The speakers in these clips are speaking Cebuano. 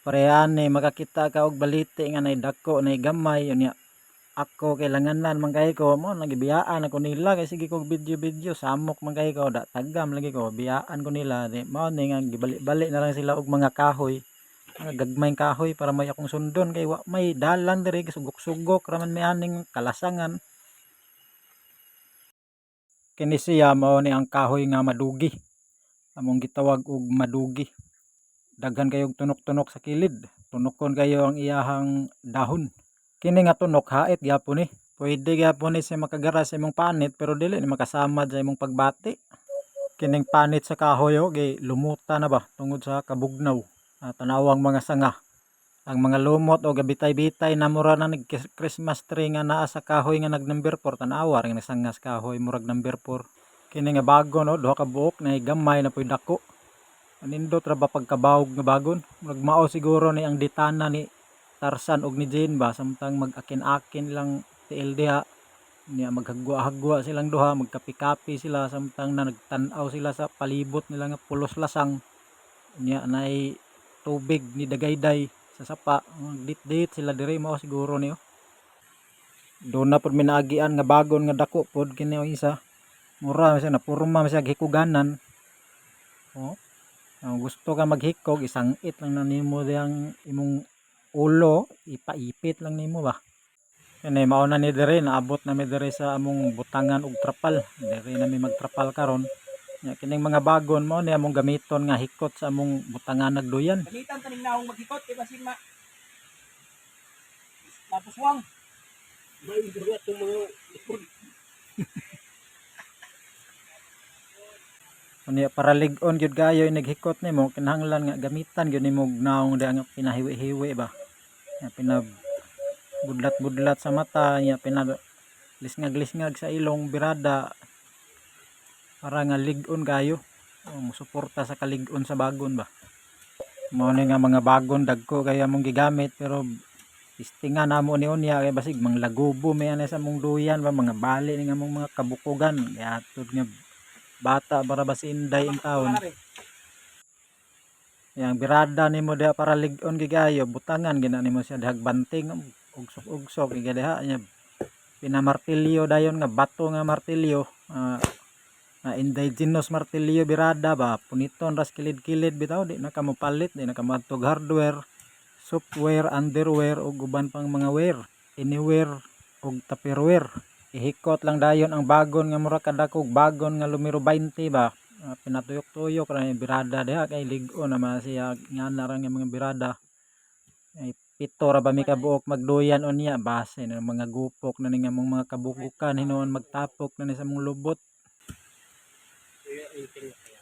Pareha ni makakita ka og baliti nga nay dako, nay gamay, unya ako kay langanan man kaayo ko, mao na gibiyaan nako nila kay sige kog video video, samok man kaayo ko, da tagam lagi ko, biyaan ko nila di mao ni nga gibali-bali na lang sila og mga kahoy, mga gagmayng kahoy para may akong sundon kay wa may dalan diri, sugok-sugok ra man mi aning kalasangan. Kini siya mao ni ang kahoy nga madugi, among gitawag og madugi. Daghan kayog tunok-tunok sa kilid, tunokon kayo ang iyahang dahon. Kini nga tunok hait gyapon ni. Pwede gyapon ni siya makagara sa imong panit pero dili ni makasamad sa imong pagbati. Kining panit sa kahoy oh, gi lumuta na ba tungod sa kabugnaw. Tanawang mga sanga. Ang mga lumot o gabitay-bitay na mura na nag Christmas tree nga naa sa kahoy nga nag number 4, tanawa ra nga sanga sa kahoy murag number 4. Kini nga bago no, duha ka buok na gamay na puy dako. Nindot ra ba pagkabawog nga bagon? Murag mao siguro ni ang ditana ni Tarzan og ni Jane ba samtang mag-akin-akin lang tiil diha, niya maghagwa-hagwa silang duha, magkapi-kapi sila samtang na nagtan-aw sila sa palibot nila nga pulos lasang, niya naay tubig ni dagayday sa sapa, dit-dit sila diri, mao siguro niyo. Doon na pod minaagian nga bagon nga dako pod kini ang isa. Mura man siya, napurma man siya hikuganan. Oh. Ang gusto ka maghikog, isangit lang na nimo diyang imong ulo, ipaipit lang nimo ba. Kani mao na ni diri, naabot na mi diri sa among butangan og trapal. Diri na mi magtrapal karon. Nya kining mga bagon mao ni among gamiton nga hikot sa among butangan nagduyan. Gamitan taning naong maghikot kay basin ma mapuswang. May duha tong mga likod. Unya para lig-on gyud kayo inig hikot nimo, kinahanglan nga gamitan gyud nimo og naong diha nga pinahiwi-hiwi ba. Nga pinabudlat-budlat sa mata, nya pinalisngag-lisngag sa ilong birada para nga lig-on kayo. O, musuporta sa kalig-on sa bagon ba. Mao ni nga mga bagon dagko kay among gigamit pero tistingan namo ni unya kay basig manglagubo may ana sa among duyan ba, mga bali ni nga among mga kabukugan giatod nga bata para ba si Inday in taon. Yang birada nimo diha para lig-on gigayo, butangan gina nimo siya dihag banting, ugsok-ugsok giga diha nya pinamartilyo dayon nga bato nga martilyo, na indigenous martilyo birada ba, puniton ras kilid-kilid bitaw, di na ka mopalit, di na ka moadtog hardware, software, underwear ug uban pang mga wear, anywhere ug tupperware. Ihikot lang dayon ang bagon nga mura kadakog bagon nga numero 20 ba. Pinatuyok-tuyok ra ni birada diha kay lig-on naman siya ngana ra nga mga birada. Ay pito ra ba mi kabuok magduyan unya, base na mga gupok na ning among mga kabukukan hinuon magtapok na ni sa among lubot. Kaya inting kaya.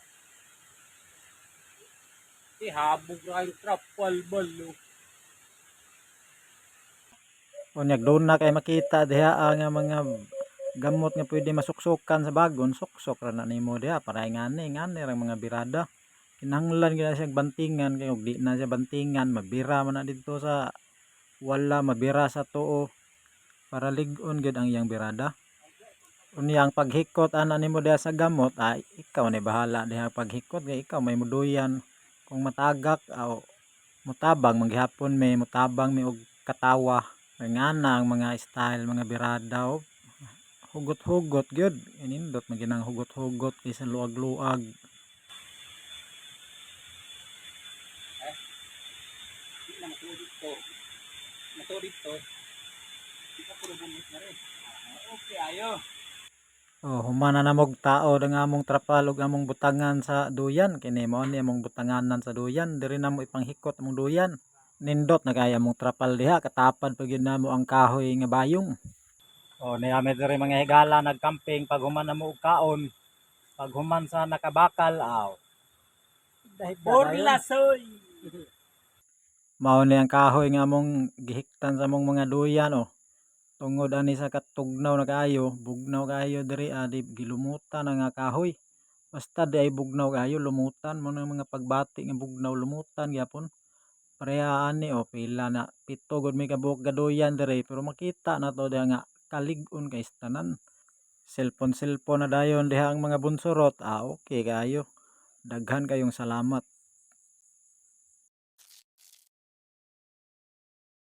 Eh, habog ra yung trapal balo. Unya doon na kay makita diha ang nga mga gamot nga pwede masuksukan sa bagon, suksok ra na nimo diha para ngani ngani ra mga birada. Kinahanglan gyud na siya bantingan kay og di na siya bantingan mabira man na didto sa wala, mabira sa tuo para lig-on gyud ang iyang birada. Unya ang paghikot ana nimo diha sa gamot, ay ikaw na bahala diha paghikot kay ikaw may muduyan. Kung matagak aw mutabang manggihapon may mutabang mi og katawa. Kay ngana ang mga style mga birada oh. Hugot-hugot gyud, inindot man gyud ang hugot-hugot kaysa luag-luag. Di na matuo dito. Matuo dito. Di ka puro bumit na rin. Okay, ayo. Oh, human na namog tao nga among trapal ug among butangan sa duyan, kini mao ni among butanganan sa duyan, diri namo ipanghikot among duyan. Nindot na kay among trapal diha, katapad pa gyud namo ang kahoy nga bayong. Oh, niya mi diri mga higala nagcamping pag human namo og kaon, pag human sa nakabakal aw. Borlasoy. Mao ni ang kahoy nga among gihiktan sa among mga duyan oh. Tungod ani sa katugnaw na kaayo, bugnaw kaayo diri di gilumutan na nga kahoy. Basta di ay bugnaw kaayo lumutan mo na mga pagbati nga bugnaw lumutan gyapon. Pareha ani oh, pila na pito gud may kabuok gaduyan diri pero makita na to diha nga kalig-on kay tanan. Cellphone cellphone na dayon diha ang mga bunsurot, okay kaayo. Daghan kayong salamat.